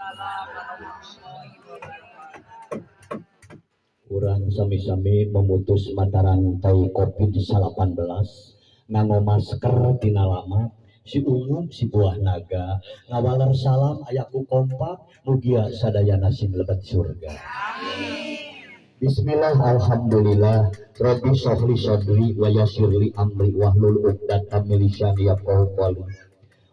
Waalaikumsalam warahmatullahi wabarakatuh. Urang sami-sami memutus mata rantai COVID-19 nganggo masker tina lama si umum si buah naga ngawaler salam ayaku kompak, mugia sadayana sing lebet surga. Bismillah, alhamdulillah, Rabbi shrahli sadri wa yassirli amri wahlul 'uqdatam min lisani yafqahu qawli.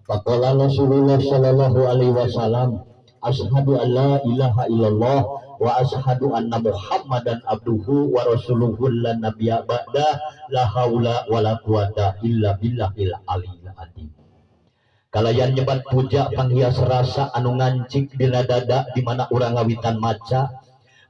Faqala Rasulullah sallallahu alaihi wasallam, asyhadu an la ilaha illallah wa asyhadu anna Muhammadan abduhu wa rasuluhu la nabiyya ba'da, la haula wala quwata illa billahil aliyil azim. Kalayan nyebat puja panghias rasa anu ngancik dina dada di mana urang ngawitan maca,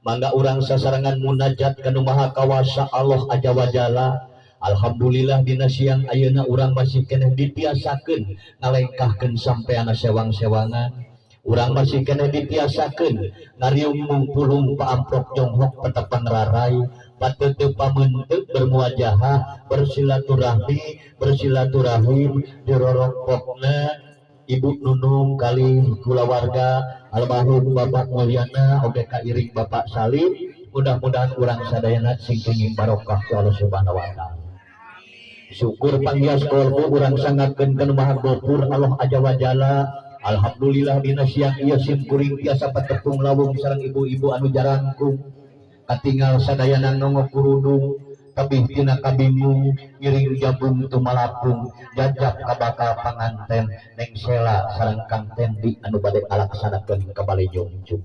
mangga urang sasarengan munajat kanu maha kawasa, Allah Azza wa Jalla. Alhamdulillah, dina siang ayeuna urang masih keneh ditiasakeun ngalengkahkeun sampeana sewang-sewangan. Urang masih keneh ditiasakeun ngariung mungpulung paamprok jonghok patepang rarai patete pamenteuk bermuajahah, bersilaturahmi, bersilaturahim dirorongkokna Ibu Nunung kali kulawarga almarhum Bapak Mulyana oge kairing Bapak Salim. Mudah-mudahan urang sadayana sing kenging barokah ku Allah Subhanahu wa Taala. Syukur panghias kolbu urang sangatkeun kana Maha Gofur, Allah Azza wa Jalla. Alhamdulillah, dina siang ieu sim kuring tiasa patepung lawung sareng ibu-ibu anu jarangkung katingal sadayana nongok kurudung tebih tina kabingung ngiring jabung tumalapung jajap ka bakal panganten Neng Sela sareng Kang Tendi anu bade ngalaksanakeun ka Bale Jongjong.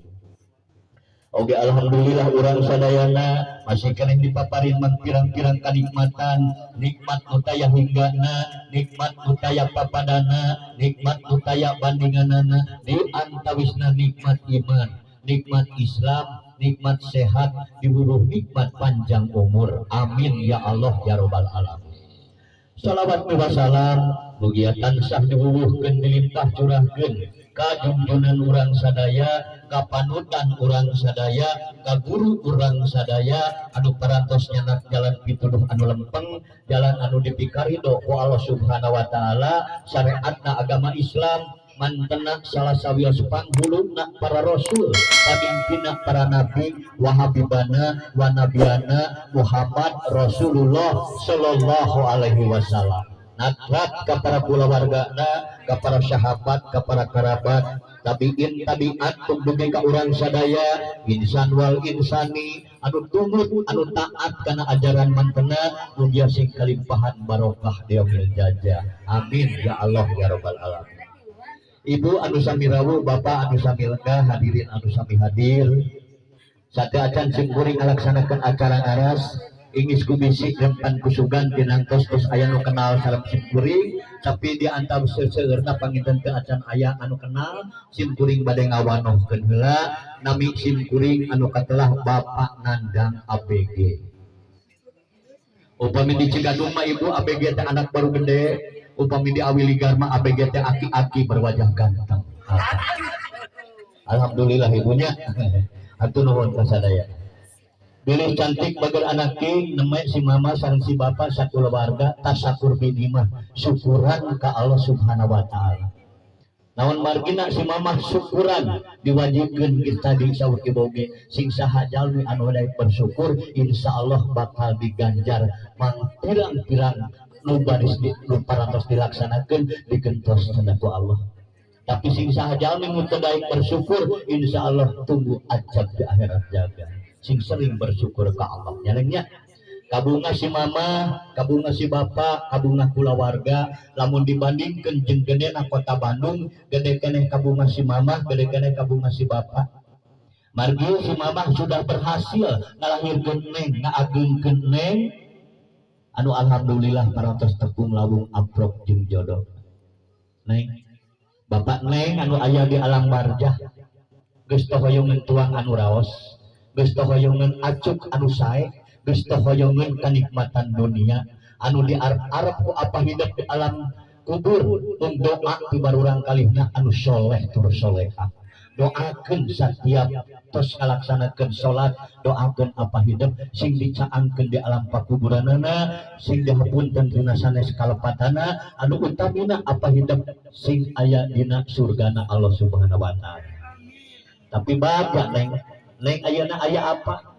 Oke, alhamdulillah urang sadayana masih keneh dipaparin mangpirang-pirang kanikmatan, nikmat nu taya hinggana, nikmat nu taya papadana, nikmat nu taya bandinganana, di antawisna nikmat iman, nikmat Islam, nikmat sehat, diwuruh nikmat panjang umur. Amin ya Allah ya robbal alamin. Salawat wassalam mugia tansah diwuwuhkeun, dilimpah curahkeun ka junjunan urang sadaya, ka panutan urang sadaya, ka guru urang sadaya anu parantos nyanak jalan pituduh anu lempeng, jalan anu dipikarido ku Allah Subhanahu wa Taala, syariatna agama Islam, mantena salah sawios panghuluna para rasul, pamimpinna para nabi, wa habibana wa nabiyana Muhammad Rasulullah sallallahu alaihi wasallam. Natrat ka para kulawargana, ka para sahabat, ka para kerabat, tabiin tabiat, dugi ka urang sadaya, insan wal insani anu tumut, anu taat kana ajaran mantena, mugia sing kalimpahan barokah yaumil jaza. Amin ya Allah ya robbal alamin. Ibu anu sami rawuh, bapak anu sami lenggah, hadirin anu sami hadir, sateuacan sim kuring ngalaksanakeun acara ngaras, ingis ku bisik rentan kusugan tinangtos tos aya nu kenal sareng sim kuring, tapi di antara seuseurna panginten teu acan aya anu kenal. Sim kuring bade ngawanohkeun heula nami sim kuring anu katelah Bapak Nandang ABG. Upami di Cigadung mah, Ibu, ABG teh anak baru gede. Upami di Awiligar mah ABG teh aki-aki berwajah ganteng. Alhamdulillah, ibunya. Hatur nuhun ka sadaya. Bilih cantik bager anak king neme si mama sareng si bapak sakulawarga tasakur binimah, syukuran ka Allah Subhanahu wa Taala. Naon margina si mama syukuran diwajibkeun kita di saur iboge, sing saha jalmi anu daek bersyukur insyaallah bakal diganjar mangpirang-pirang nu baris di nu parantos dilaksanakeun, digentos cenah ku Allah. Tapi sing saha jalmi nu teu daek bersyukur, insyaallah tunggu azab di akhirat jaga. Sing sering bersyukur ke Allah nyalengnya. Kabunga si mama, kabunga si bapak, kabunga kulawarga. Lamun dibandingkan jeung gedena kota Bandung, gede keneh kabunga si mama, gede keneh kabunga si bapak. Margi si mama sudah berhasil ngalahirkeun neng, ngaagungkeun neng anu alhamdulillah parantos tepung lawung amprok jeung jodoh neng. Bapak neng anu aya di alam barjah geus teu hoyongeun tuang anu raos, geus teu hoyongeun acuk anu sae, geus teu hoyongeun kanikmatan dunia anu diarep-arep ku apa hidup di alam kubur. Mung doa ti barurang kalihna anu soleh tur soleha. Doakeun setiap tos ngalaksanakeun salat, doakeun apa hidup sing dicaangkeun di alam pakuburanana, sing dihapunten tina sanes kalepatana, anu utamina apa hidup sing aya dina surgana Allah Subhanahu wa Taala. Tapi bapak neng, neng ayeuna aya apa?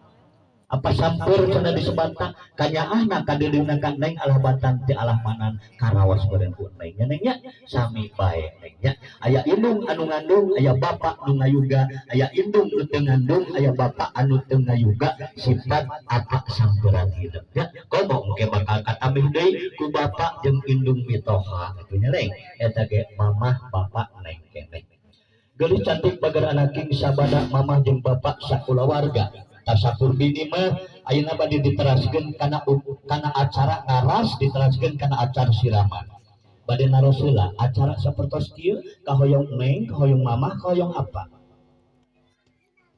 Apa sampeur cenah disebata kanyaahna kadeudeuhna ka neng alah batan ti alah manan karawas beureun ku neng nya, neng nya. Sami bae, neng nya. Aya indung anu ngandung, aya bapak nu ngayuga. Aya indung nu teu ngandung, aya bapak anu teu ngayuga. Sifat apa sampeuran hidup ya. Komo engke bakal katamih deui ku bapak jeung indung mitoha kitu nya, neng. Eta ge mamah bapak neng keneh. Geulis, cantik, bager anaking, sabada mamah jeung bapak sakulawarga tasakur bini mah ayeuna bade diteraskeun kana acara ngaras, diteraskeun kana acara siraman. Bade naros heula, acara sapertos kieu kahoyong neng, kahoyong mamah, kahoyong apa?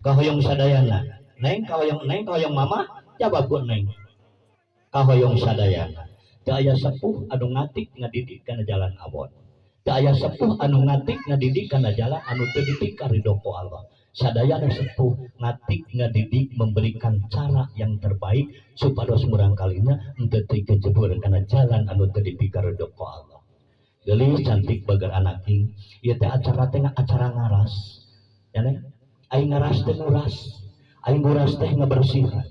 Kahoyong sadayana, neng. Kahoyong neng, kahoyong mamah? Jawab ku neng. Kahoyong sadayana. Teu aya sepuh anu ngatik ngadidik kana jalan awon. Teu aya sepuh anu ngatik ngadidik kana jalan anu teu dipikaridho ku Allah. Sadayana sepuh ngatik ngadidik memberikan cara yang terbaik supados murangkalihna henteu kejebur kana jalan anu teu dipikaridho ku Allah. Geulis, cantik, bager anaking, ieu teh acara teh acara ngaras ya, neng. Aing ngaras teh nguras, aing nguras teh ngabersihan.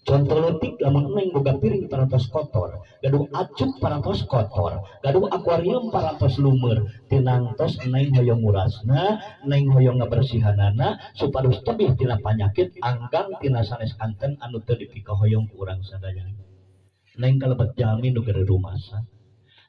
Contoh leutik, lamun neng boga piring parantos kotor, gaduh acuk parantos kotor, gaduh akuarium parantos lumeur, tinangtos neng hoyong ngurasna, neng hoyong ngabersihanana supados tebih tina panyakit anggang tina sanes kanten anu teu dipikahoyong ku urang sadaya. Neng kalebet jalmi nu gede rumasa,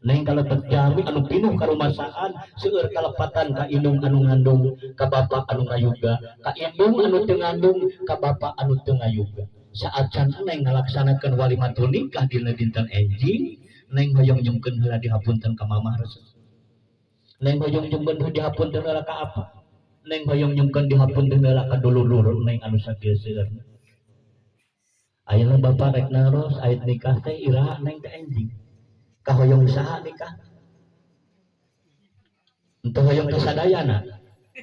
neng kalebet jalmi anu pinuh karumasaan. Seueur kalepatan ka indung anu ngandung, ka bapak anu ngayuga, ka indung anu teu ngandung, ka bapak anu teu ngayuga. Saacan neng ngalaksanakeun walimatul nikah dina dinten enjing, neng hoyong nyungkeun heula dihapunten ka mamah resep, neng hoyong nyungkeun dihapunten heula ka apa, neng hoyong nyungkeun dihapunten heula ka dulur-dulur neng anu sakieu seueurna. Ayeuna bapak rek naros, ait nikah teh iraha neng teh enjing? Kahoyong saha nikah? Henteu hoyong ka sadayana,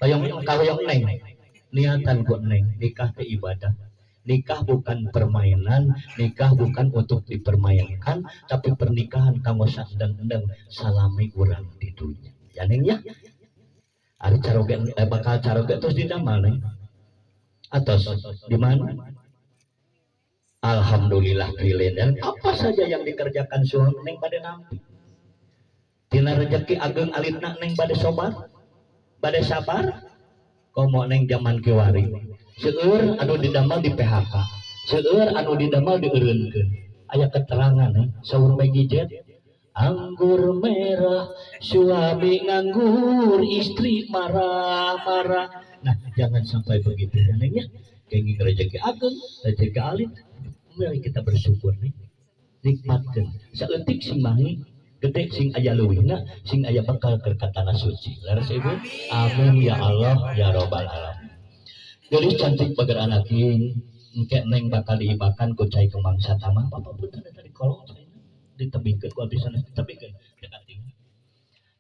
hoyong kahoyong neng. Niatan ku neng, nikah teh ibadah. Nikah bukan permainan, nikah bukan untuk dipermainkan, tapi pernikahan kanggo sandeng-endeng salami urang di dunya. Ya, neng ya. Ari caroge, bakal caroge terus didamel, neng. Atos di mana? Alhamdulillah pilih dan apa saja yang dikerjakan suami neng pada nampi. Tina rezeki ageng alitna neng bade sobar, bade sabar. Komo neng zaman kiwari. Seueur anu didamel di PHK, seueur anu didamel dieureunkeun. Aya keterangan nih, saur Meggy Z, anggur merah, suami nganggur, istri marah-marah. Nah, jangan sampai begitu ya, neng ya. Kenging rezeki ageng, rezeki alit, mari kita bersyukur nih. Nikmatkeun. Saeutik sing mahi, gede sing aya leuwihna, sing aya bekal keur ka tanah suci. Leres, Ibu? Amin ya Allah ya robbal alamin. Geulis, cantik, bager anaking, engke neng bakal diibakan ku cai kembang satama. Bapak punten, eta di kolong caina. Ditebikeun ku abdi sanes, ditebikeun dekat tinggal.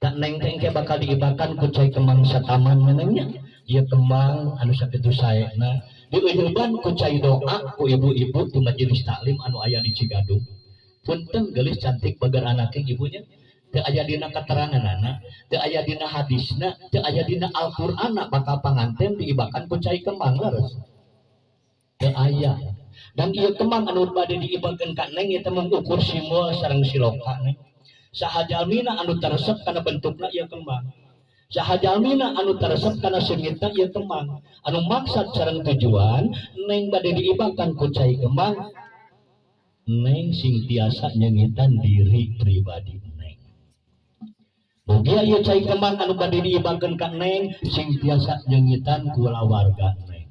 Tak neng teh engke bakal diibakan ku cai kembang sataman nenengnya. Ieu kembang anu sakitu saena diuyuban ku cai doa ku ibu-ibu di majelis taklim anu aya di Cigadung. Punten, geulis, cantik, bager anaking, ibunya. Teu aya dina keteranganana, teu aya dina hadisna, teu aya dina Al-Qur'anna bakal panganten diibakan ku cai kembang, leres? Teu aya. Dan ieu kembang anu bade diibakeun ka neng ieu teh mengukur simbol sareng siloka, neng. Saha jalmina anu teresep kana bentukna ieu kembang? Saha jalmina anu teresep kana seungitna ieu kembang? Anu maksad sareng tujuan neng bade diibakan ku cai kembang, neng sing tiasa nyengitan diri pribadi neng. Mugia ieu cai kembang anu bade diibakeun ka neng sing tiasa nyengitan kulawarga neng.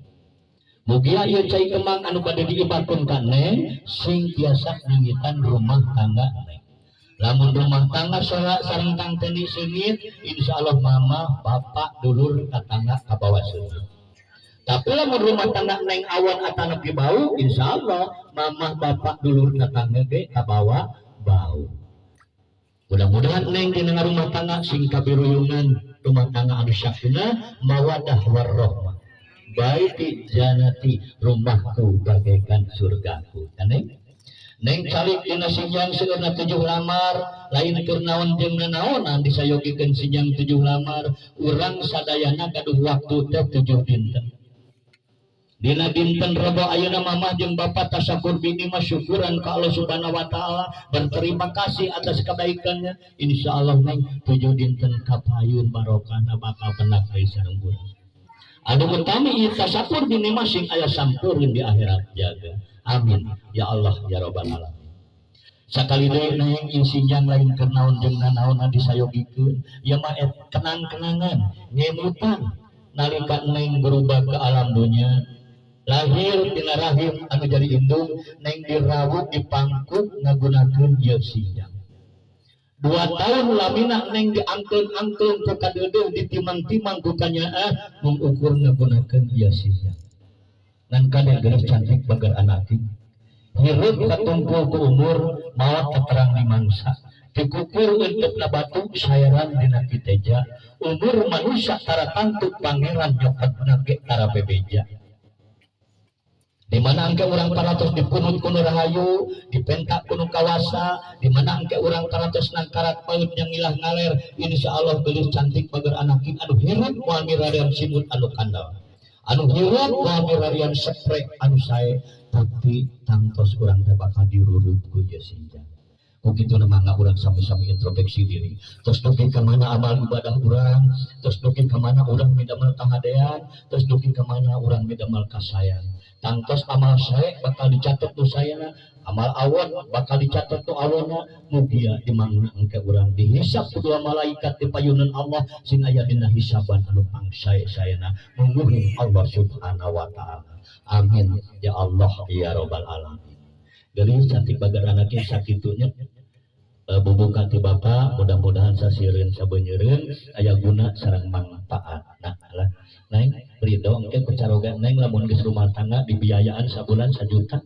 Mugia ieu cai kembang anu bade diibakeun ka neng sing tiasa nyengitan rumah tangga neng. Lamun rumah tangga sora sareng tangteni seungit, insyaallah mama, bapak, dulur, tatangga kabawa seungit. Tapi lamun rumah tangga neng awon atanapi bau, insyaallah mama, bapak, dulur, tatangga ge kabawa bau. Mudah-mudahan neng dina rumah tangga sing kabiruyungan, rumah tangga anu sakinah, mawadah warahmah. Baiti janati, rumahku bagaikan surgaku. Kan, neng? Neng calik dina sinjang seueurna 7 lamar, lain keur naon jeung nanaonan disayogikeun sinjang 7 lamar. Urang sadayana gaduh waktu teh 7 dinten. Dina dinten Rebo ayeuna mamah jeung bapak tasyakur binikmah, syukuran ka Allah Subhanahu wa taala, berterima kasih atas kebaikannya. Insyaallah, Neng, 7 dinten kapayun barokahna bakal penak deui sareng urang. Anu utami ieu tasyakur binikmah sing aya sampurin di akhirat jaga. Amin ya Allah ya rabbal alamin. Sakali deui, Neng, ieu sinjang lain keur naon jeung nanaon disayogikeun. Ieu mah kenang-kenangan, ngemutan nalika Neng berubah ke alam dunia, lahir tina rahim anu jadi indung. Neng dirawuh, dipangkuk ngagunakeun ieu sinjang. 2 tahun lamina Neng diangkeun-angkeun ku kadeudeuh, ditimang-timang ku kanyaah, mung ukur ngagunakeun ieu sinjang. Ngan kade, geus cantik bager anaki. Hirup katungkul ku umur, maot katerang di mangsa. Dikukur untuk batu, sayaran dina kiteja. Umur manusia tara tangtu, pangeran nyokotna ge tara bebeja. Di mana engke urang parantos dipunut ku nu rahayu, dipentak ku nu kawasa, di mana engke urang parantos nangkarat maut yang ngilah ngaler, insya Allah gelis cantik bager anakin anu hirup moal mirarian simut anu kandal. Anu hirup moal mirarian sprek anu sae, tapi tangtos urang teh bakal dirurut ku ieu sinjang. Ku kitu mangga urang sami-sami introspeksi diri. Terus dugi ka mana amal ibadah urang, terus dugi ka mana urang midamel kahadean, terus dugi ka mana urang midamel kasayan. Tangtos amal sae bakal dicatat nu saena, amal awon bakal dicatat nu awonna. Mugia di mana engke urang dihisab ku dua malaikat di payunan Allah, sing aya dina hisaban anu pangsae saena mungguhin Allah Subhanahu wa taala. Amin ya Allah ya rabbal alamin. Gelis cantik bager anaknya, sakitunya bubuka ti bapak, mudah-mudahan sasireun sabeunyereun aya guna sareng manfaat. Nah lah, Neng, ridho engke ku caroga Neng lamun geus rumah tangga dibiayaan sabulan 1 juta?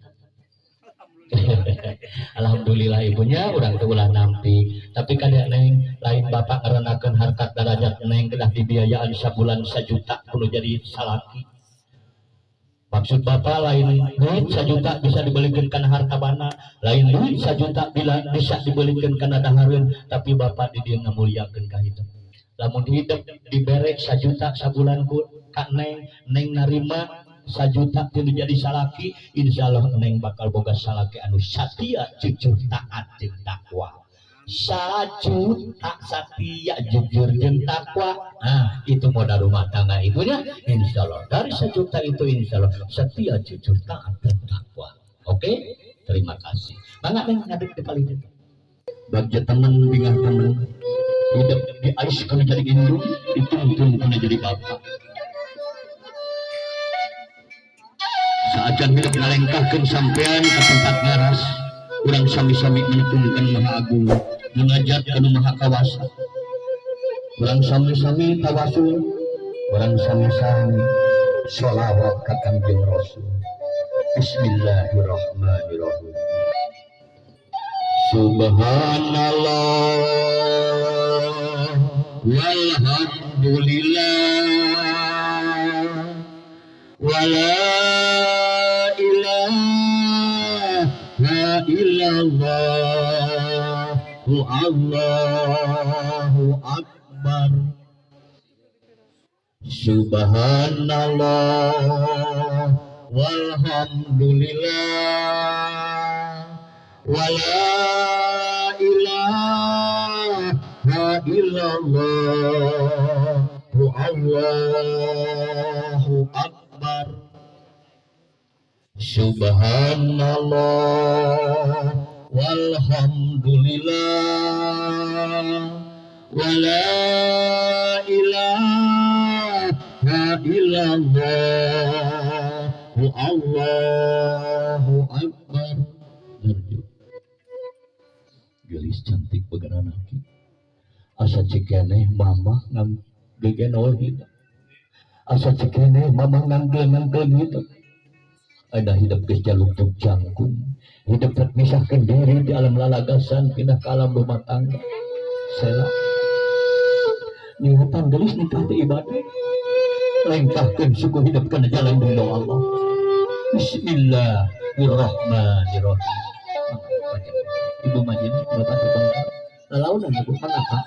Alhamdulillah, ibunya urang teh ulah nampi, tapi kan ya, Neng, lain bapak ngarenakeun harkat darajat Neng kedah dibiayaan sabulan 1 juta kudu jadi salaki. Maksud bapak lain duit 1 juta bisa dibelikan karena harta bana, lain duit 1 juta bila bisa dibelikan karena dahareun, tapi bapak di dieu ngamuliakeun ka hidup. Lamun hidup dibere 1 juta sabulan ku ka Neng, Neng narima 1 juta teu jadi salaki, insyaallah Neng bakal boga salaki anu satia, jujur, taat jeung takwa. 1 juta satia, jujur jeung takwa, nah itu modal rumah tangga ibunya. Insya Allah dari 1 juta itu insya Allah setia, jujur, taat dan takwa. Oke, terima kasih. Mangga, Neng, ngadeg di paling itu. Bagja temen, bingah temen. Hidup di ais kana jadi indung, dituntun kana jadi bapak. Saacan hidup ngalengkahkeun sampean ke tempat ngaras, urang sami-sami menetungkan Maha Agung, munajat ka Nu Maha Kawasa. Urang sami-sami tawasul, urang sami-sami sholawat ka Kangjeng Rasul. Bismillahirrahmanirrahim. Subhanallah walhamdulillah wala ilaha illallah Allahu akbar. Subhanallah walhamdulillah wala ilaha illallah Allahu akbar. Subhanallah walhamdulillah wala ilaha illallah Allahu akbar. Darjo. Gelis cantik bager anaki. Asa cikeneh mama ngan gegenol hidup. Asa cikeneh mama nganggel-nganggel hidup. Ada hidup geus jaluk jangkung. Hidup terpisahkan diri di alam lalagasan pindah ke alam rumah tangga. Sela. Niatan gelis nikah teh ibadah. Lengkahkeun suku hidup kana jalan ridho Allah. Bismillahirrahmanirrahim. Ibu majin, bapak terbangka. Lalaunan ibu apa?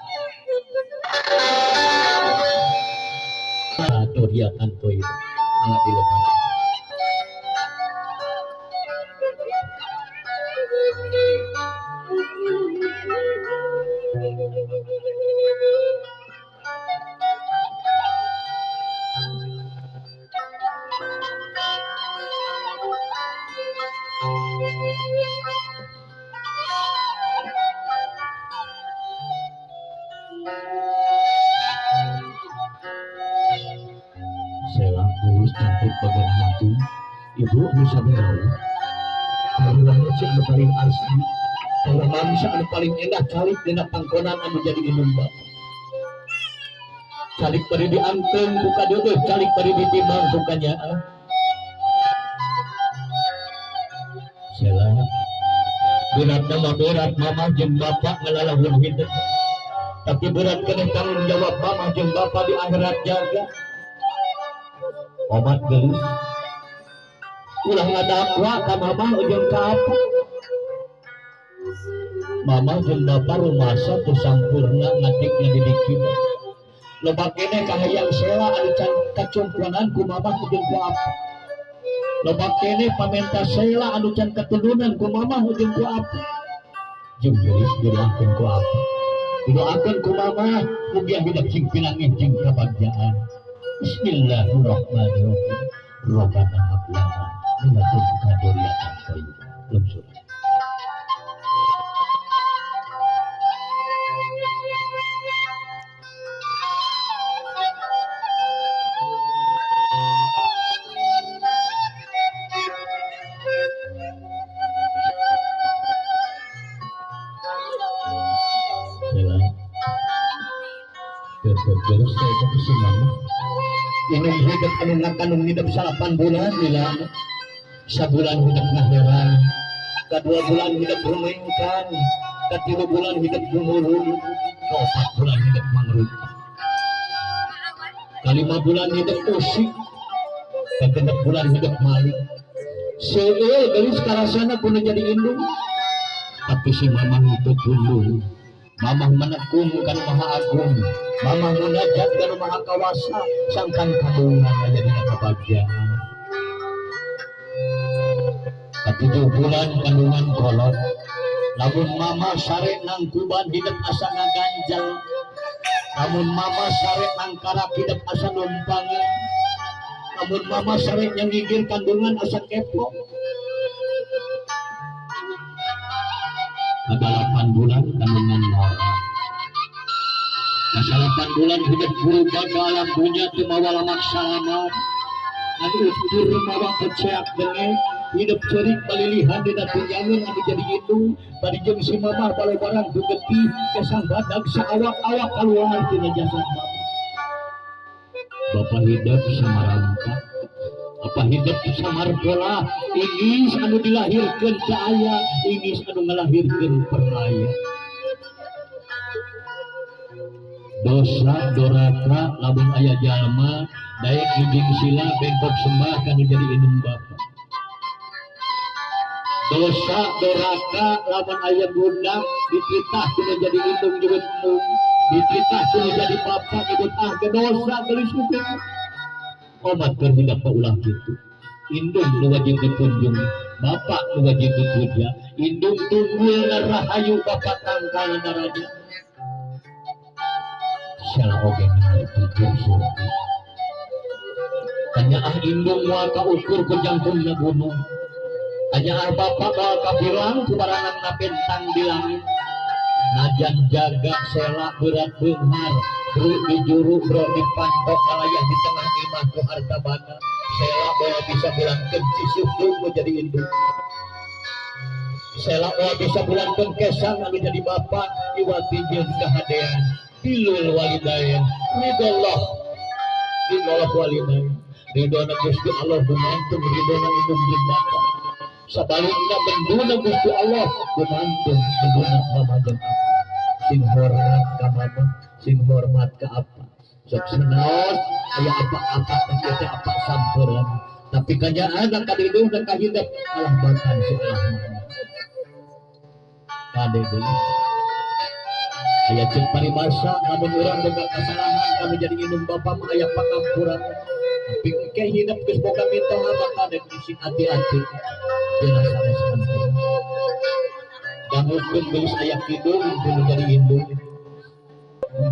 Atur ya tanto itu. Mangga dilepas. Ibu nu sami rawuh. Karulang cek nu paling asli. Kalau manusia anu paling endah calik dina pangkonan anu jadi indung bapa. Calik bari dianteng ku kadeudeuh, calik bari ditimbang ku kanyaah. Sela. Berat nama berat mama jeung bapak ngalalahun hidup. Tapi berat keneh tanggung jawab mama jeung bapak di akhirat jaga. Obat geus. Ulah ngadakwa ka mama jeung ka apa. Mama jeung bapak rumasa teu sampurna ngatik ngadidik kita. Loba keneh kahayang sela anu can kacumponan ku mama jeung ku apa. Loba keneh pamenta sela anu can katudunan ku mama jeung ku apa. Jeung geulis didoakeun ku apa. Didoakeun ku mama mugia hidup sing pinangih jeung kabagjaan. Bismillahirrahmanirrahim. Rabbana hab lana min ladunka dzurriyyatan thayyibah. Belum surah. Inung hidup anu ngakanung hidup 8 bulan lila. Sabulan hidup ngaheran, kedua bulan hidup rumengkan, ketiga bulan hidup gumurun, keempat bulan hidup mangruk, kelima bulan hidup usik, kegenep bulan hidup malik. Seueur geulis karasana kudu jadi indung, tapi si mamah itu tunduk. Mamah menekung kana Maha Agung, mamah munajat kana Maha Kawasa, sangkan kandungan jadi kabagjaan. Katujuh bulan kandungan kolot, lamun mama sare nangkuban hidup asa ngaganjal, lamun mama sare nangkarak hidup asa numpangan, lamun mama sare nyangigir kandungan asa kepo. Ada 8 bulan kandungan ngora. Asa 8 bulan hidup berubah ke alam dunia teu mawa lamak salaman. Anu ukur mawa keceak denge, hidup cerik balilihan dina tunjangan anu jadi indung, bari jeung si mamah balobarang ku getih kesang badag saawak-awak kaluar tina jasad mama. Bapa hidup samarampa, apa hidup samarpola, ingis anu dilahirkeun teu aya, ingis anu ngalahirkeun perlaya. Dosa doraka lamun aya jalma daek hijing sila bengkok sembah kanu jadi indung bapa. Dosa doraka lamun aya budak dititah kudu jadi indung nyebut mung, dititah kudu jadi bapa nyebut ah ge dosa geulis kitu. Omat keur budak ulah kitu. Indung nu wajib dipunjung, bapak nu wajib dipuja, indung tunggul rahayu bapak tangkal daraja. Salah oge ngarti jeung surti. Kanyaah indung moal kaukur ku jangkungna gunung. Kanyaah bapak moal kapirang ku baranangna bentang di langit. Najan jaga sela berat beunghar, bro di juru bro di pantok kalayah di tengah imah ku harta bana. Sela moal bisa bulangkeun cisuh nu jadi indung. Sela moal bisa bulangkeun kesang anu jadi bapak iwati jeung kahadean. Bilul walidain ridallah, ridallah walidain, ridona Gusti Allah gumantung ridona indung jeung bapa. Sabalikna benduna Gusti Allah gumantung benduna mama jeung apa. Sing hormat ka mama, sing hormat ka apa. Sok sanaos aya apa-apa teh teh apa sampeurna. Tapi kanyaan ka didung dan ka hidep alah batan si alah mana. Kade geus. Aya ceuk paribasa lamun urang boga kasalahan kami jadi indung bapa mah aya pangampuran. Tapi engke hidep geus boga mitoha maka dek sing hati-hati. Jelas sanes penting. Dangukeun geus aya kidung kudu jadi indung.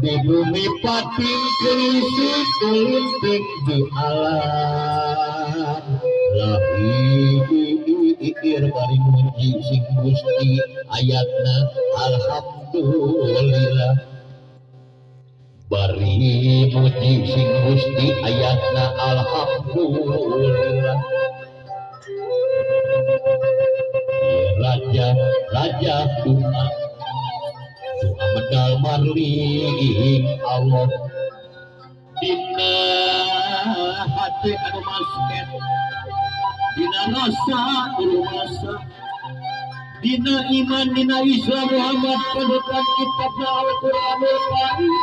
Di bumi pating kelisik kelinting di alam. Lahir bari muji sing Gusti ayatna alhamdulillah. Bari muji sing Gusti ayatna alhamdulillah. raja raja doa doa medal marling Allah dina hati anu masket dina rasa anu masa dina iman dina Islam Muhammad panutan kitabna Al-Qur'anul Karim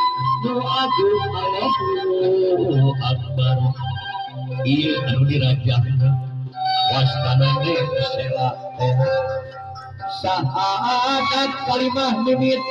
nu agung Allahu Akbar ieu anu dirajahna wastana ge sela teh sahadat kalimah mimit.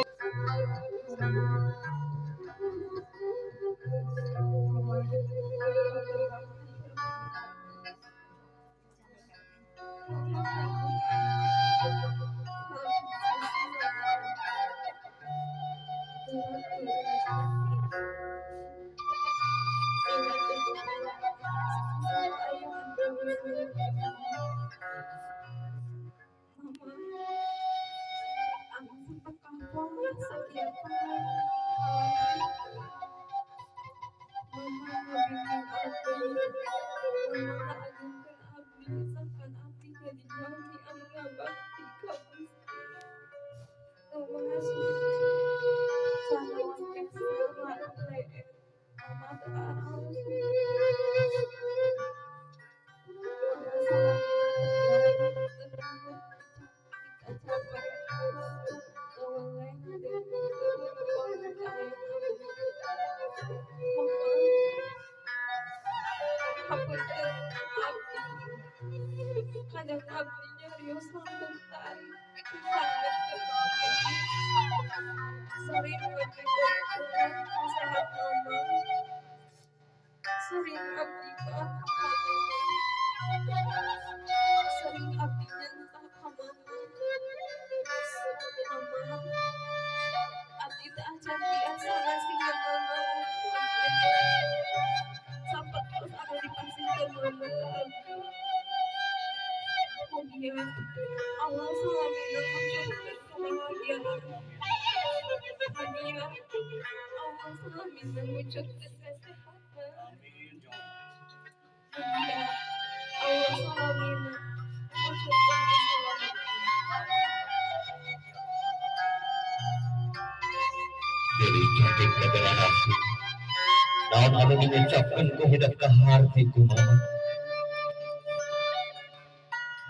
Naon anu diucapkeun ku hidup ka harti ku mama.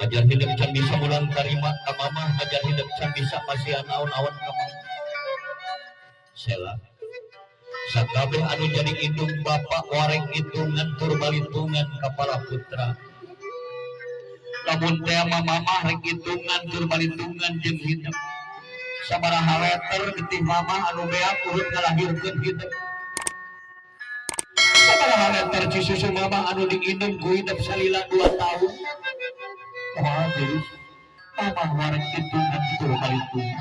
Majar hidup can bisa mulang tarima ka mama, majar hidup can bisa masihan naon-naon ka mama. Sela. Sakabeh anu jadi indung bapak wareng hitungan tur balitungan ka para putra. Lamun teh mama rek hitungan tur balitungan jeung hidup. Sabaraha leter getih mama anu beak urut ngalahirkeun hidup. Sabaraha leter cisusu mama anu diinum ku hidup salila 2 tahun. Wah, geus mama wareng hitungan tur balitungan.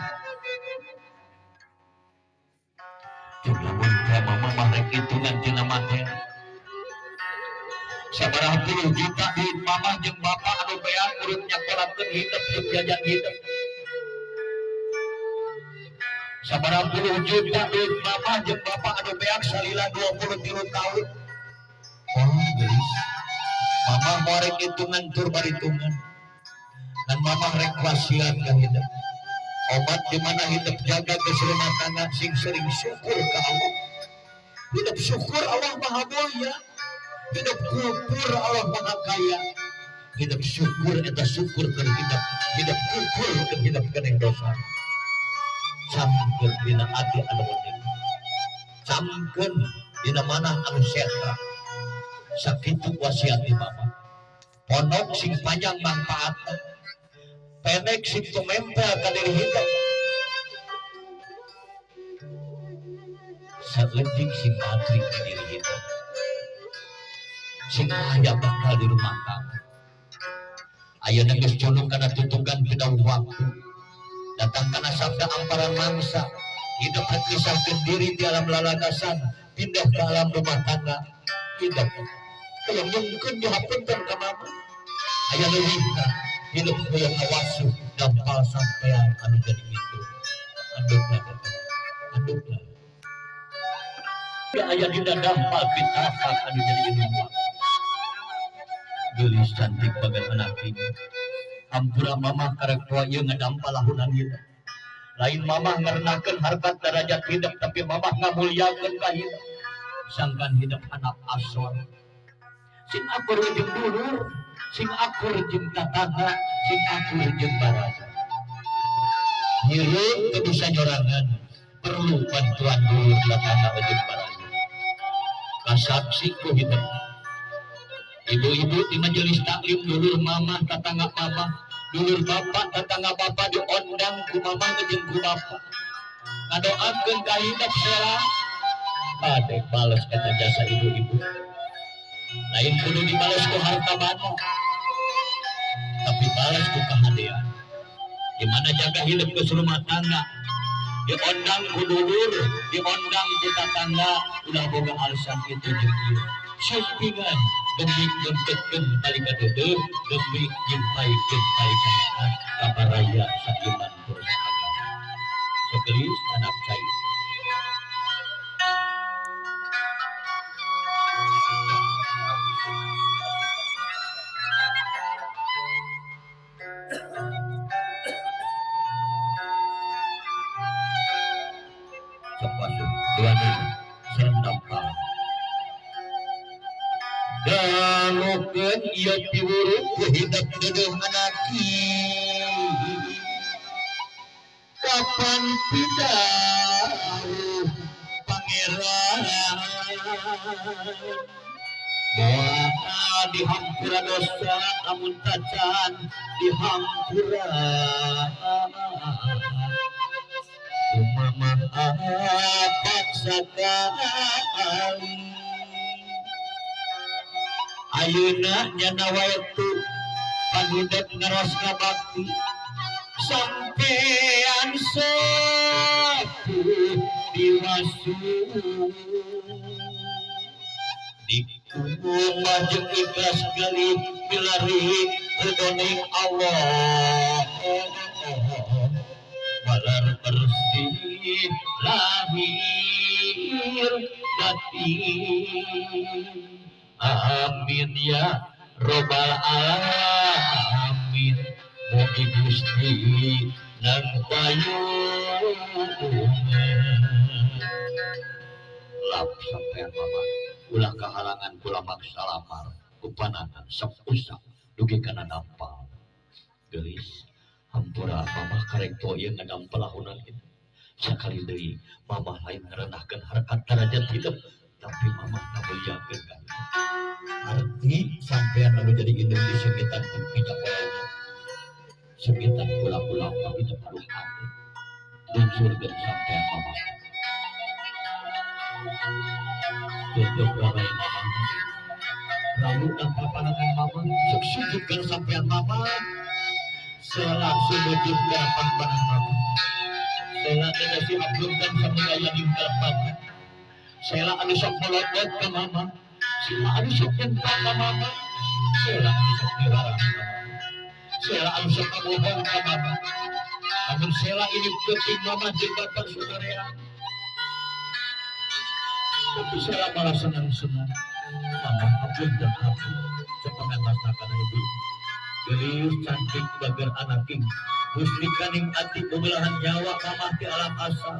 Jeung lamun teh mama mah rek hitungan tina materi. Sabaraha puluh juta duit mama jeung bapak anu beak urut nyakolakeun hidup jeung jajan hidup. Sabaraha puluh juta duit mama jeung bapak anu beak salila 23 tahun. Oh, geus. Mama rek hitungan tur baritungan. Dan mama rek wasiat ka hidup. Obat di mana hidup jaga geus rumah tangga sing sering syukur ka Allah. Hidup syukur Allah Maha Mulia. Hidup kufur Allah Maha Kaya. Hidup syukur eta syukur keur hidup. Hidup kufur keur hidup keneh dosa. Camkeun dina ati anu penting. Camkeun dina manah anu setra. Sakitu wasiat di mama. Pondok sing panjang manfaatna. Pendek sing tumempel ka diri hidup. Saeutik sing mantri ka diri hidup. Sing aya bakal di rumah tangga. Ayeuna geus condong kana tutugan tina waktu. Datang kana sabda amparan mangsa. Hidup kisahkeun diri di alam lalagasan, pindah ke alam rumah tangga. Hidup hayang nyungkeun dihapunten ka mama. Aya leuwihna hidup hayang ngawasuh dampal sampean anu jadi itu. Andukna andukna. Aya dina dampal pitafak anu jadi itu. Geulis cantik bagai anak ibu. Hampura mamah karek poe ieu ngadampal lahunan hidup. Lain mamah ngarendahkeun harkat derajat hidup, tapi mamah ngamuliakeun ka hidup. Sangkan hidup anak asor. Sing akur jeung dulur, sing akur jeung tatangga, sing akur jeung baraja. Hirup teu bisa nyorangan, perlu bantuan dulur tatangga jeung baraja. Kasaksi ku hidup. Ibu-ibu di majelis taklim dulur mamah tatangga mamah, dulur bapak tatangga bapak diondang ku mamah jeung ku bapak. Ngadoakeun ka hidup sela. Kadek bales eta jasa ibu-ibu. Lain kudu dibales ku harta bana, tapi bales ku kahadean. Di mana jaga hidup ke rumah tangga, diondang ku dulur, diondang ku tatangga, ulah boga alasan itu jeung ieu. Sumpingan demi ngeukeutkeun tali kadeudeuh, demi nyimpaikeun tali kanean kabaraya saiman tur saagama. Segelis anak cai. Dalukeun ieu piwuruk ku hidup deudeuh anaki. Kapan pidauh pangeran. Doa dihampura dosa amun tacan dihampura. Umama paksa kali. Ayeuna nyana waktu panghidup ngaros ngabakti sampean sepuh diwasu dikumah jeung ikhlas galih milari ridhoning Allah balar bersih lahir batin. Amin ya robbal alamin. Mugi Gusti nang payungan. Lap sampean mama ulah kahalangan kula maksa lamar kupananan sok usap dugi kana nampal. Geulis hampura mama karek poe ieu ngadampal lahunan itu. Sakali deui mama lain ngarendahkeun harkat derajat hidup, tapi mama ngamuliakeun ka hidup. Arti sampean anu jadi indung di sekitar minyak kolaunya, sekitar kula-kula hidup aduh hati lunsurkeun sampean mama. Tutup rarai mama, lalu dan papanangan mama, sok sujudkeun sampean mama, selak sujud ka papanangan mama, selak dikasih abdurkan samudaya di mama, selak anu sok molotot ka mama, sila anu sok nyentang ka mama, sela anu sok dilarang ka mama, sela anu sok kabohong ka mama. Namun sela ini penting mama jeung bapak saudara. Tapi sela malah senang-senang. Mama abun dan abu cepengan masakan ibu. Geulis cantik bager anaking, gusti kaning ati bebelahan nyawa mama ti alam asa.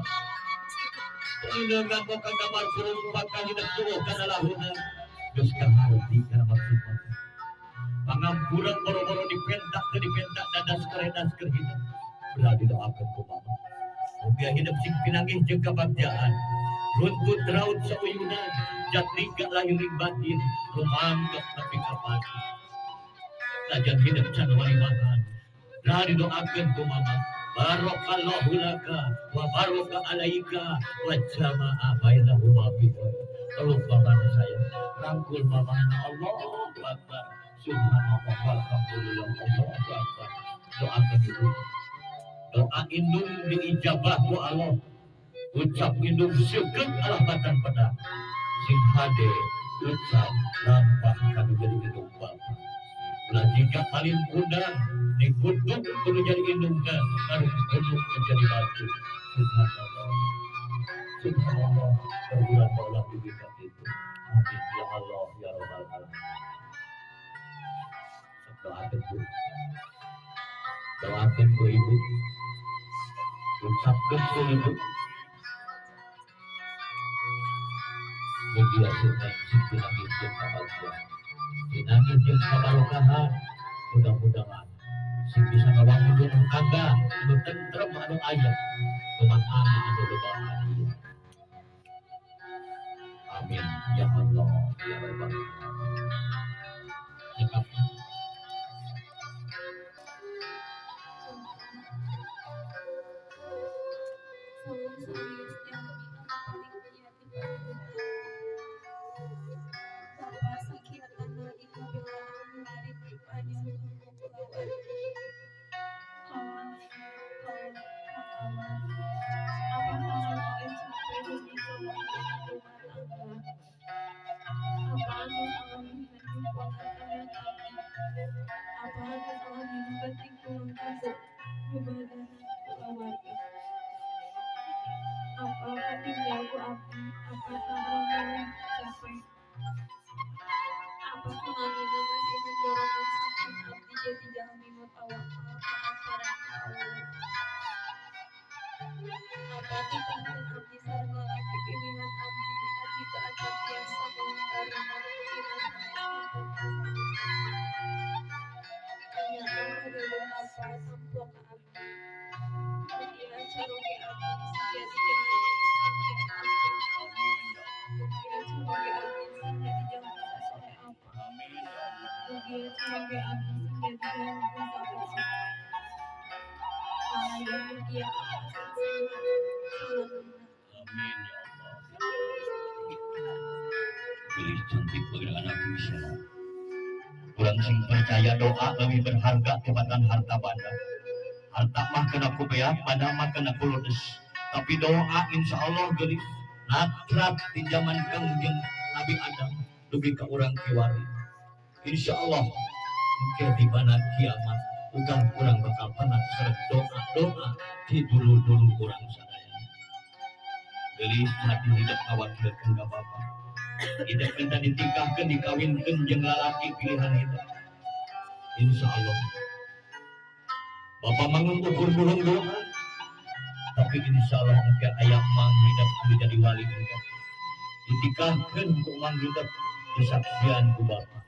Indah ka kamar kurung bakal hidup tubuh kana lahuna. Geus kaharti kana maksud mama. Pangampuran boro-boro dipentak teu dipentak dadas karedas keur hidup. Belah didoakeun ku mama. Mugia hidup sing pinanggih jeung kabagjaan. Runtut raut sauyunan, jatliga lahiring batin, rumanggap nepi ka pati. Najan hidup can walimahan. Belah didoakeun ku mama. Barakallahu laka wa baraka alaika wa jama'a bainahuma bi khair. Peluk mamana saya, rangkul mamana. Allahu Akbar. Subhanallah walhamdulillah. Allahu Akbar. Doakan ibu. Doa indung diijabah ku Allah. Ucap indung seukeut alah batan pedang. Sing hade ucap lampah kami jadi indung bapa. Ulah jika paling kundang dikutuk kudu jadi indungna, baru kutuk menjadi batu. Subhanallah. Subhanallah. Perbulan maulah diberikan itu. Amin ya Allah ya Rabbal alamin. Doakan Bu. Doakeun ku ibu, ucapkeun ku ibu. Mugia sing pinanggih jeung kabagja, pinanggih jeung kabarokahan. Mudah-mudahan sing bisa ngabangun rumah tangga anu tentrem, anu aya rumah tangga anu loba bahagia. Amin ya Allah ya Rabbal alamin. Cekap. Salah sawios jalmi anu paling giat dibanding abdi. Bapa sakiatana ngabelaan milari dipanjang ku kulawargi. Kalawan apa salah oge cape dugi ka wangun rumah tangga? Apa anu salah dina jumponan kahayang abdi? Apa anu salah dina penting kurang nyumadanan kulawarga? Apa katinggal ku abdi? Apa salah milih cape? Apa sangalina masih ngajoro maksakeun abdi jadi jalmi nu tawakal ka sareng ka Allah? Apa nikahkeun abdi sareng lalaki pilihan abdi, abdi teu acan tiasa meunang tarima tina sanes kanten kasakitan? Kanyaah kadeudeuh apa tempo ka abdi. Mugia caroge abdi sing jadi jalmi sing giat apa. Mugia caroge abdi sing jadi jalmi sasoleh apa. Mugia caroge abdi sing jadi jalmi sabar sae. Kalayang mugia apa sing sehat salamina. Amin ya Allah. Pilih cantik bagi anak bisa. Kurang sing percaya doa lebih berharga tibatan harta banda. Harta mah kena ku beak, banda mah kena ku ludes. Tapi doa insya Allah geulis natrat di zaman Kangjeng Nabi Adam dugi ka urang kiwari. Insya Allah mungkin di mana kiamat ugang kurang bakal penat sareng doa-doa di dulu-dulu urang sadaya. Geulis hati hidup ngawakilkeun ka bapa. Hidup minta ditikahkeun, dikawinkeun jeung lalaki pilihan hidup. Insya Allah Bapak mangun ukur dulung doa, tapi insya Allah mungkin ayah mang hidup anu jadi wali hidup. Ditikahkeun ku mang hidup disaksian ku bapa.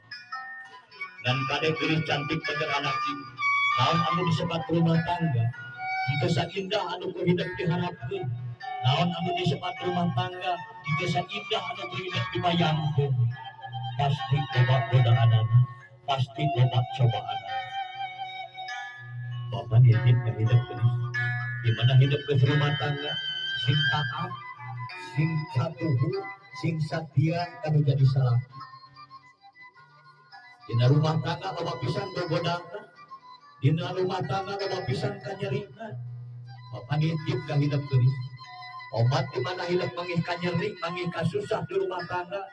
Dan kade geulis cantik bager anak ibu. Naon anu disebat rumah tangga, henteu saindah anu ku hidup diharapkeun. Naon anu disebat rumah tangga, henteu saindah anu ku hidup dibayangkeun. Pasti loba godaanana, pasti loba cobaanana. Bapak nitip ke hidup geulis. Di mana hidup ke rumah tangga, sing taat, sing satuhu, sing satia kanu jadi salah. Dina rumah tangga loba pisan gogodana, dina rumah tangga loba pisan kanyerina. Bapak nitip ka hidup geulis. Obat di mana hidup mangih kanyeri, mangih kasusah di rumah tangga.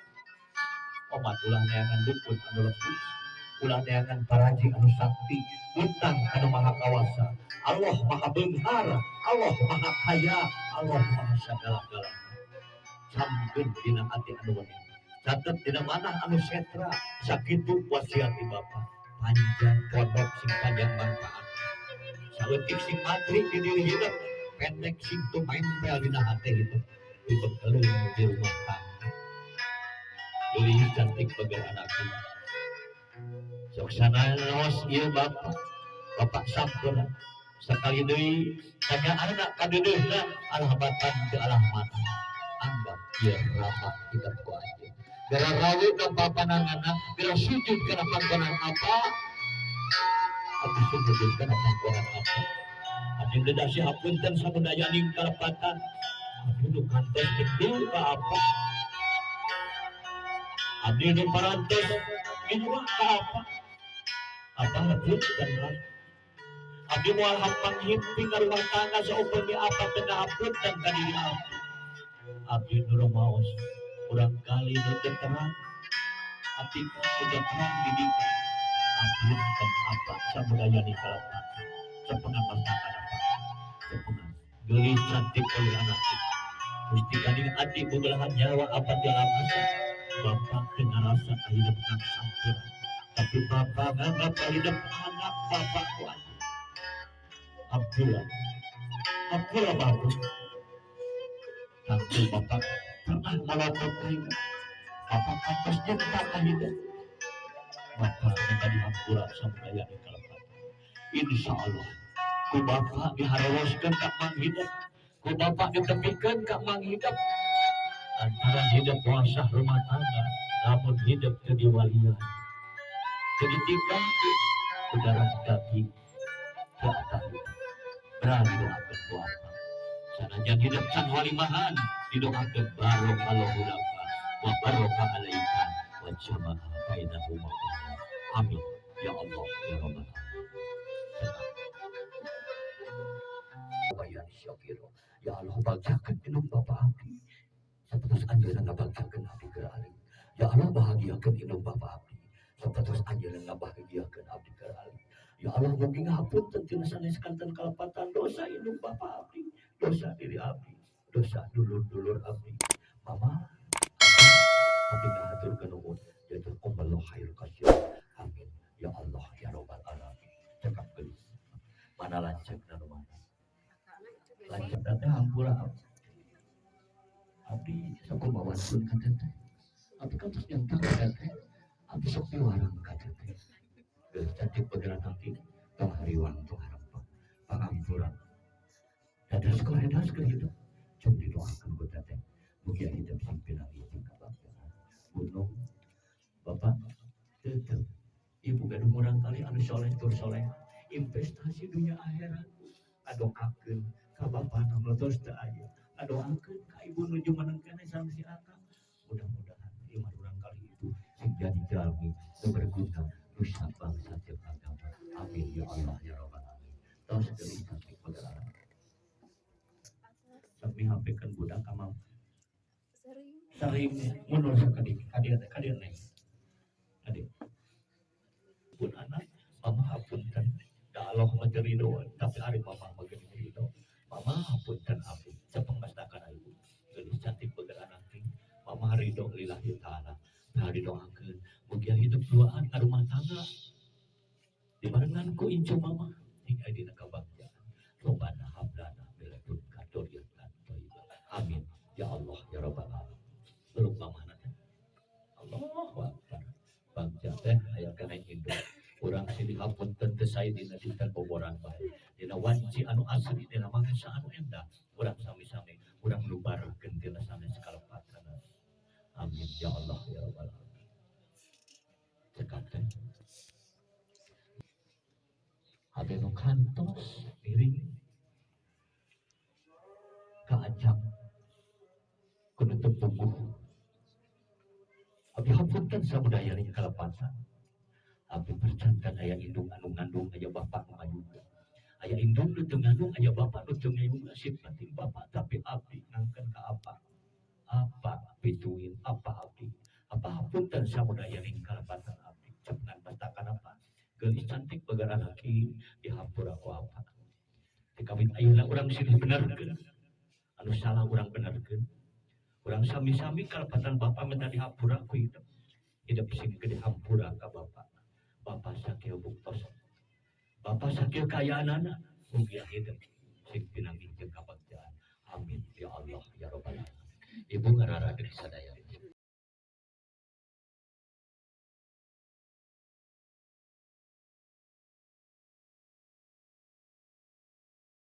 Obat ulah neangan dukun anu lepus, ulah neangan paraji anu sakti, utang anu maha kawasa. Allah maha beunghar, Allah maha kaya, Allah maha sagala-galana. Camkeun dina hati anu wening. Catet dina manah anu setra, sakitu wasiat ti Bapa. Panjang pondok sing panjang manfaat. Saeutik sing matri di diri hidup, pendek sing tumempel dina hati hidup. Dibekeleun di rumah tangga. Geulis cantik bager anak ieu. Sok sanaos ieu Bapa. Bapak sampurna. Sakali deui tanya anak kadeudeuna alah batan teu alah mana. Anggap ieu rahmat hidup ku anjeun. Gara rawuh ka papananganna, gara sujud kana panggonan apa? Abdi sujud kana panggonan apa? Abdi dedah si hapunten samudayaning kalepatan. Abdi nu kantos bedul ka apa? Abdi nu parantos minua ka apa? Apa hapunten lah? Abdi moal hampang himpi ka rumah tangga saupami apa teu ngahapunten ka diri abdi. Abdi nu rumaos urang kali nu teu terang, abdi sudah terang didikan. Abdi kan apa samudayaning kalepatan. Cepengan masakan apa? Cepengan. Geulis cantik oleh anak itu. Gusti kaning ati bebelahan nyawa apa di alam asa. Bapak teu ngarasa hidup ngaksampeuran. Tapi bapak nganggap hidup anak bapak ku anjeun. Hampura, hampura bagus. Tangtu bapak pernah malotot ka hidup. Bapak kantos nyenta ka hidup. Bapak minta dihampura samudaya di kalepatan. Insya Allah ku bapak diharewoskeun ka Mang Hidup, ku bapak ditepikeun ka Mang Hidup. Antara hidup puasa rumah tangga, lamun hidup teu diwalian, teu ditinggal, ku darah daging teu atah hidup. Berani doakeun ku bapak. Sanajan hidup can walimahan, didoakeun barakallahu laka wa baraka alaika wa jama'a bainahuma. Amin ya Allah ya Rabbal alamin. Bayan syakiro. Ya Allah, bagjakeun indung bapa abdi sapertos anjeunna ngabagjakeun abdi keur alim. Ya Allah, bahagiakeun indung bapa abdi sapertos anjeunna ngabahagiakeun abdi keur alim. Ya Allah, mugi ngahapunten tina sanes kanten kalepatan dosa indung bapa abdi, dosa diri abdi, dosa dulur-dulur abdi. Mama, abdi ngahaturkeun nuhun. Jazakumullahu khair katsir. Amin ya Allah ya Rabbal alamin. Cekap geulis. Mana lanceukna, nu mana? Lanceuk teh hampura abdi, sok kumawankeun ka teteh. Abdi kan tos nyentang ka teteh. Abdi sok piwarang ka teteh. Geus cantik begeran nanti, tong hariwang, tong harempak. Pangampura. Dadas koredas ke hidup. Cung didoakeun ku teteh. Mugia hidup sing pinanggih jeung kabagjaan. Gunung Bapak tetep ibu gaduh murang kali anu soleh tur soleh, investasi dunia akhirat. Ngadoakeun ka bapak nu tos teu aya, ngadoakeun ka ibu nuju meneng keneh sareng si akang, mudah-mudahan ieu mah urang kali ibu sing jadi jalmi nu berguna nusa bangsa jeung agama. Amin ya Allah ya Rabbal alamin. Tos, geulis cantik pagelaran. Sok mihapekeun budak ka mama. Sering. Sering. Mundur sakedik ka dieu teh, ka dieu, neng, adik pun anak mama. Hapunten da Allah mah teu ridho, tapi ari mama mah geuning ridho. Mama hapunten, abdi cepeng mastakan ibu geulis cantik begeran nanti. Mama ridho lillahi taala. Nah, didoakeun mugia hidup duaan ka rumah tangga dibarengan ku incu mama hingga dina kabagjaan. Robbana hab lana min ladunka dzurriyyatan thayyibah. Amin ya Allah ya Rabbal alamin. Peluk mama teh. Allahu akbar. Bagja teh aya keneh indung. Urang silih hapunten teu sae dina dinten boboran bae. Dina wanci anu asri, dina mangsa anu endah. Urang sami-sami urang lubarkeun tina sanes kalepatan. Amin ya Allah ya Rabbal alamin. Cekap teh. Abi nu kantos miring kaajak ku nu teu puguh. Abi hapunten samudaya ning kalepatan. Abi percanten aya indung anu ngandung, aya bapak nu ngayuga. Aya indung nu teu ngandung, aya bapak nu teu ngayuga. Sip penting bapak, tapi abdi ngangkeun ka apa? Apa pituin, apa abdi? Apa hapunten samudaya ning kalepatan abdi. Cepngan pastakan apa? Geulis cantik bagara laki dihampura ku apa? Dikawin ayeuna urang silih benerkeun. Anu salah urang benerkeun. Urang sami-sami kalepatan bapak minta dihampura ku hidup. Hidup sing gede hampura ka bapak. Bapak sakieu buktos. Bapak sakieu kaayaanana. Mugia hidup sing pinanggih jeung kabagjaan. Amin ya Allah ya Rabbal alamin. Ibu ngararadeg sadaya.